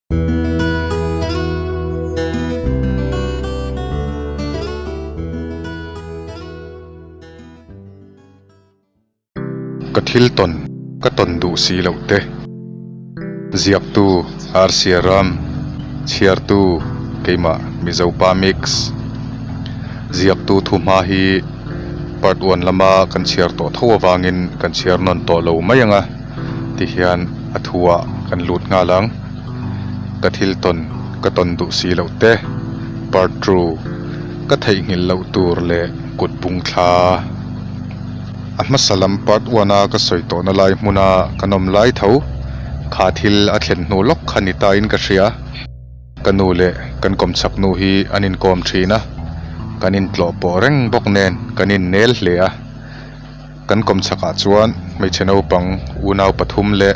Ka thil tawn ka tawn duh si loh te. Ziaktu Rca Ram, chhiartu keimah Mizopa Mix. Ziaktu thuhma hi part one lama kan chhiar tawh tho avangin kan chhiar nawn tawh lo mai ang a. Tihian a thuah kan lut nghal ang. Ka thil tawn ka tawn duh si loh te, part two, ka theihnghilh loh tur leh kut bung thla. A hmasa lam part one a ka sawi tawhna lai hmuna kan awm lai tho kha thil a thlen hnu lawk kha ni ta in ka hria. Ka nu leh kan kawmchhak nu hi an inkawm thin a, kan intlawh pawh reng bawk nen kan innel hle a. Kan kawmchhakah chuan hmeichhe naupang unau pathum leh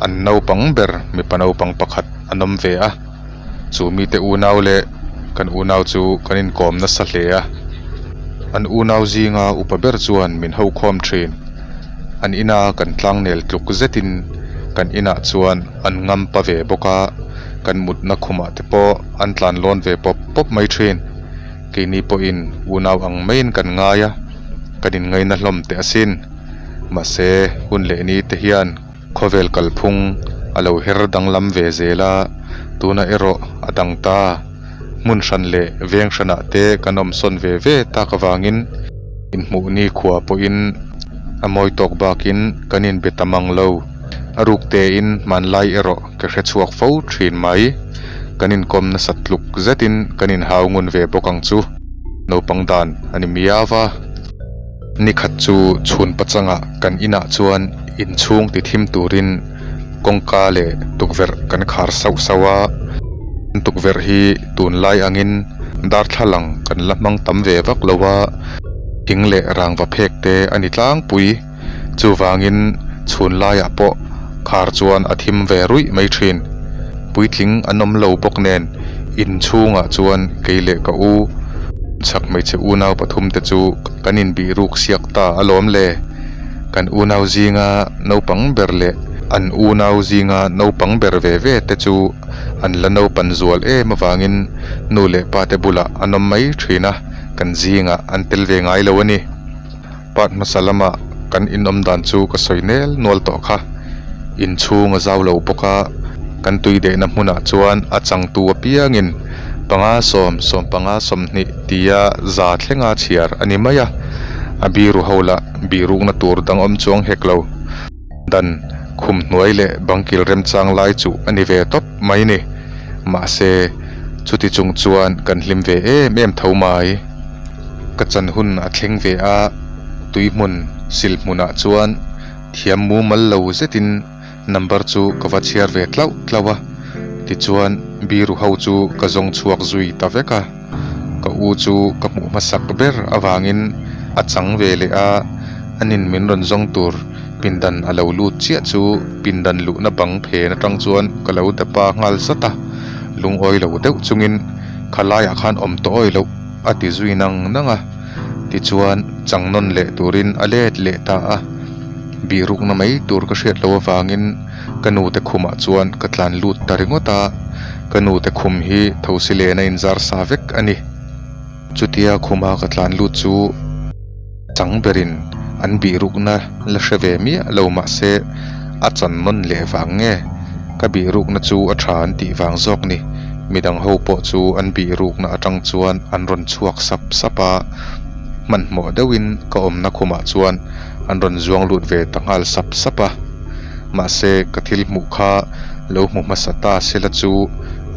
an naupang ber mipa naupang pakhat an awm ve a, chu mite unau leh kan unau chu kan inkawm nasa hle a. An unau zinga upa ber chuan min ho khawm thin. An ina kan tlangnel tluk zetin kan inah chuan an ngampa ve bawk a, kan mutna khumah te pawh an tlan lawn ve pawp pawp mai thin. Keini pawhin unau ang maiin kan ngai a, kan inngaina hlawm teh asin. Mahse, hun leh ni te hian khawvel kalphung a lo her danglam ve zel a, tuna erawh a dang ta. Hmun hran leh veng hranah te kan awm sawn ve ve tak avangin inhmuh ni khua pawhin a mawi tawk bakin kan inbe ta mang lo. A ruk tein hmanlai erawh ka hre chhuak fo thin mai. Kan inkawm nasat tluk zetin kan inhau ngun ve bawk ang chu. Naupang dan a ni miau va. Nikhat chu chhun pachangah kan inah chuan inchhung ti thim turin kawngka leh tukverh kan khar sauh sauh a. Tukverh hi tunlai angin darthlalang kan la hmang tam ve vak lo a, thing leh rangva phek te a ni tlangpui. Chuvangin chhun laiah pawh khar chuan a thim ve ruih mai thin. Puitling an awm lo bawk nen inchhungah chuan kei leh ka u chhak hmeichhe unau pathum te chu kan inbih ruk siak ta alawm le. Kan unau zinga naupang ber leh an unau zinga naupang ber ve ve te chu an la naupan zual em avangin nu leh pa te bulah an awm mai thin a, kan zingah an tel ve ngai lo a ni. Part hmasa lama kan inawm dan chu ka sawi nel nual tawh kha. Inchhung a zau lo bawk a, kan tui dehna hmunah chuan a changtu apiangin panga sawm, sawmpanga 20 tia za thlenga chhiar a ni mai a, a biru ho lah birukna tur dang awm chuang hek lo. Dan khum hnuai leh bangkil remchang lai chu a ni ve tawp mai ni. Mahse, chuti chung chuan kan hlim ve em em tho mai. Ka chan hun a thleng ve a, tui hmun sil hmunah chuan thiam mumal lo zetin number chu ka va chhiar ve tlauh tlauh a, tichuan biru ho chu ka zawng chhuak zui ta vek a. Ka u chu ka hmuh hmasak ber avangin a chang ve leh a, anin min rawn zawng tur pindan a lo lut chiah chu pindan luhna bang phen atang chuan ka lo dapa nghal zat a, lungawi lo deuh chungin khalaiah khan awm tawh awi loh. A ti zui nang nang a, tichuan chang nawn leh turin a let leh ta a. Bihrukna mai tur ka hriat loh avangin ka nute khumah chuan ka tlan lut ta ringawt a, ka nute khum hi thosi len a inzar sa vek a ni. Chutia khuma ka tlan lut chu chang berin an bihrukna la hre ve miah lo mahse a chan nawn leh vang nge ka bihrukna chu a tha an tih vang zawk ni. Midang ho pawh chu an bihrukna atang chuan an rawn chhuak sap sap a, hmanhmawh deuhin ka awmna khumah chuan an rawn zuang lut ve ta nghal sap sap a. Mahse ka thil hmuh kha lo hmu hmasa ta sela chu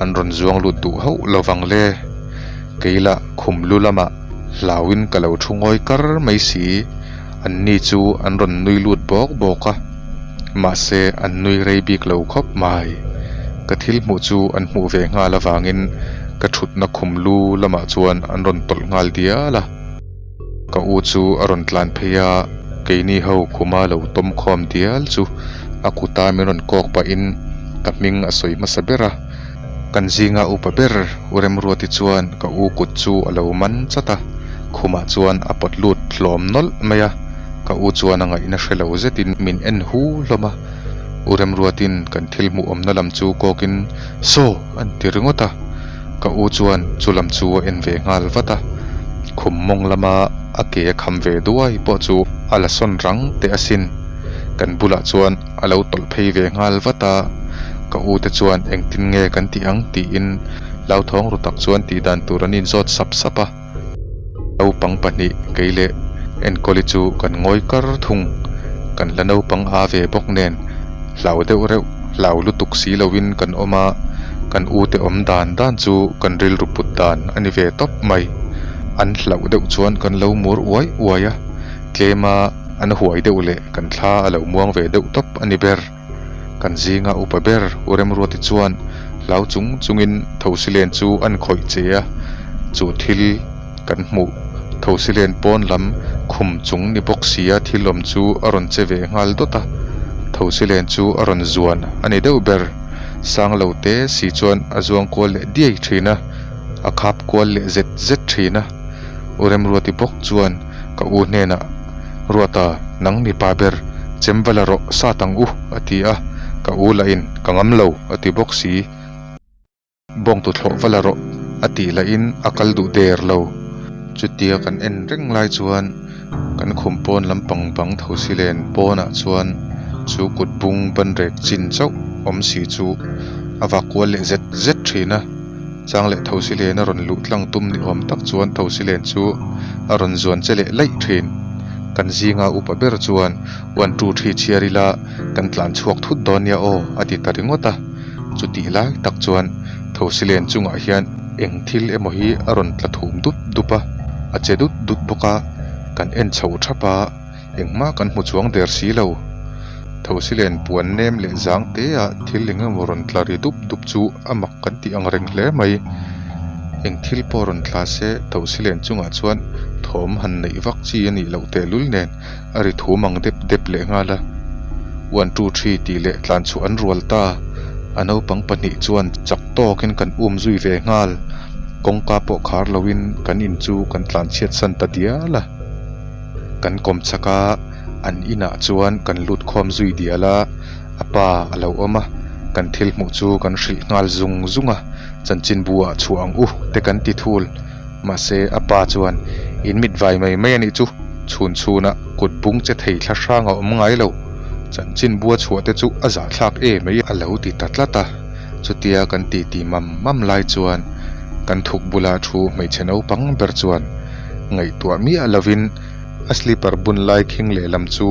an rawn zuang lut duh hauh lovang le. Keilah khum lu lamah hlauin ka lo thu ngawi kar mai si. Anni chu an rawn nui lut bawk bawk a, mahse an nui rei bik lo khawp mai. Ka thil hmuh chu an hmuh ve nghal avangin ka thutna khum lu lamah chuan an rawn tawlh nghal dial a. Ka u chu a rawn tlan phei a, keini ho khuma lo tawm khawm dial chu a kuta min rawn kawk pahin ka hming a sawi hmasa ber a. Kan zinga upa ber U Remruati chuan ka u kut chu a lo man chat a, khumah chuan a pawt lut hlawm nawlh mai a, ka u chuan a ngaihna hre lo zetin min en hu hlawm a. U Remruatin kan thil hmuh awmna lam chu kawkin Saw! an ti ringawt a. Ka u chuan chu lam chu a en ve nghal vat a. Khum mawng lama a ke a kham ve duai pawh chu a la sawn rang teh asin. Kan bulah chuan a lo tawlh phei ve nghal vat a. Ka u te chuan engtin nge kan tih ang tiin hlauthawng ru tak chuan tih dan tur an inzawt sap sap a. Naupang pahnih kei leh Enkawli chu kan ngawi kar thung. Kan la naupang a ve bawk nen hlau deuh reuh hlau lutuk si loin kan awm a, kan ute awm dan dan chu kan rilru put dan a ni ve tawp mai. An hlauh deuh chuan kan lo mur uai uai a, tlema an huai deuh leh kan thla a lo muang ve deuh tawp a ni ber. Kan zinga upa ber U Remruati chuan hlau chung chungin Thosilen chu an khawih che a, chu thil kan hmuh Thosilen pawn lam khum chung ni bawk sia thil awm chu a rawn che ve nghal dawt a, Thosilen chu a rawn zuan a ni deuh ber. Sang lo te si chuan a zuang kual leh diai thin a, a khap kual leh zet zet thin a. U Remruati bawk chuan ka u hnenah, Ruata, nang mipa ber, chem va la rawh, sat ang u, a ti a, ka u lahin, Ka ngam lo, a ti bawk si. Bawng tuthlawh va la rawh, a tih lahin a kal duh der lo. Chutia kan en reng lai chuan kan khum pawn lampang bang thosilen pawnah chuan chu kut bung banrek chin chauh awm si chu a vak kual leh zet zet thin a. Chang leh Thosilen a rawn luh tlang tum ni awm tak chuan Thosilen chu a rawn zuan che leh laih thin. Kan zinga upa ber chuan one two three chhiar ila kan tlan chhuak thut dawn nia aw a ti ta ringawt a. Chutih lai tak chuan Thosilen chungah hian eng thil emaw hi a rawn tla thum dup dup a, a che dut dut bawk a, kan en chho thap a. Engmah kan hmu chuang der si lo. Thosilen puan nem leh zang te ah thil eng emaw rawn tla ri dup dup chu a mak kan tih ang reng hle mai. Eng thil pawh rawn tla se Thosilen chungah chuan thawm han neih vak chi a nih loh tehlul nen a ri thum ang dep dep leh nghal a. One two three tih leh tlan chhuah an rual ta. A naupang pahnih chuan chak tawkin kan um zui ve nghal. Kawngka pawh khar loin kan in chu kan tlan chhiat san ta dial a. Kan kawm chak a, an inah chuan kan lut khawm zui dial a, a pa a lo awm a, kan thil hmuh chu kan hrilh nghal zung zung a, chanchinbu ah chhuah ang u te kan ti thul. Mahse a pa chuan in mit vai mai mai a nih chu, chhun chhunah kut bung che thei thla hrang a awm ngai lo, chanchinbu a chhuah te chu a zahthlak em mai a lo ti ta tlat a, chutia kan titi mam mam lai chuan kan thuk bula thu hmeichhe naupang ber chuan Ngaihtuah miah lovin a slipper bun lai khing lehlam chu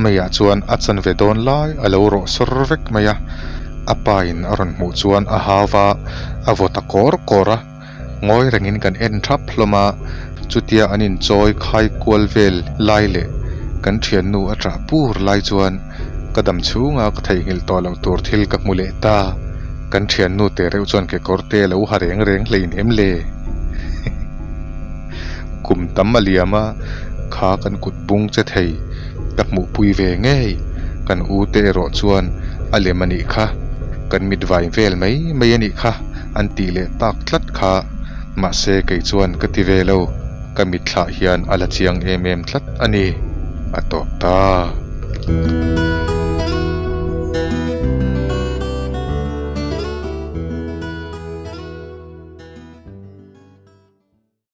meiah chuan a chanve dawn lai a lo rawh sawr vek mai a. A pa in a rawn hmuh chuan a hau va, a vaw ta kawr kawr a. Ngawi rengin kan en thap hlawm a, chutia an inchawi khai kual vel lai leh kan thiannu a ṭah pur lai chuan ka dam chhunga ka theihnghilh tawh loh tur thil ka hmu leh ta. Kan thiannu teh reuh chuan kekawr te a lo ha reng reng hlein em le? Kum tam a liam a, kha kan kut bung che thei ka hmuhpui ve ngei. Kan u te erawh chuan a lem a nih kha, kan mit vai vel mai mai a nih kha an tih leh tak tlat kha. Mahse kei chuan ka ti ve lo, ka mitthlah hian a la chiang em em tlat a ni, a tawp ta.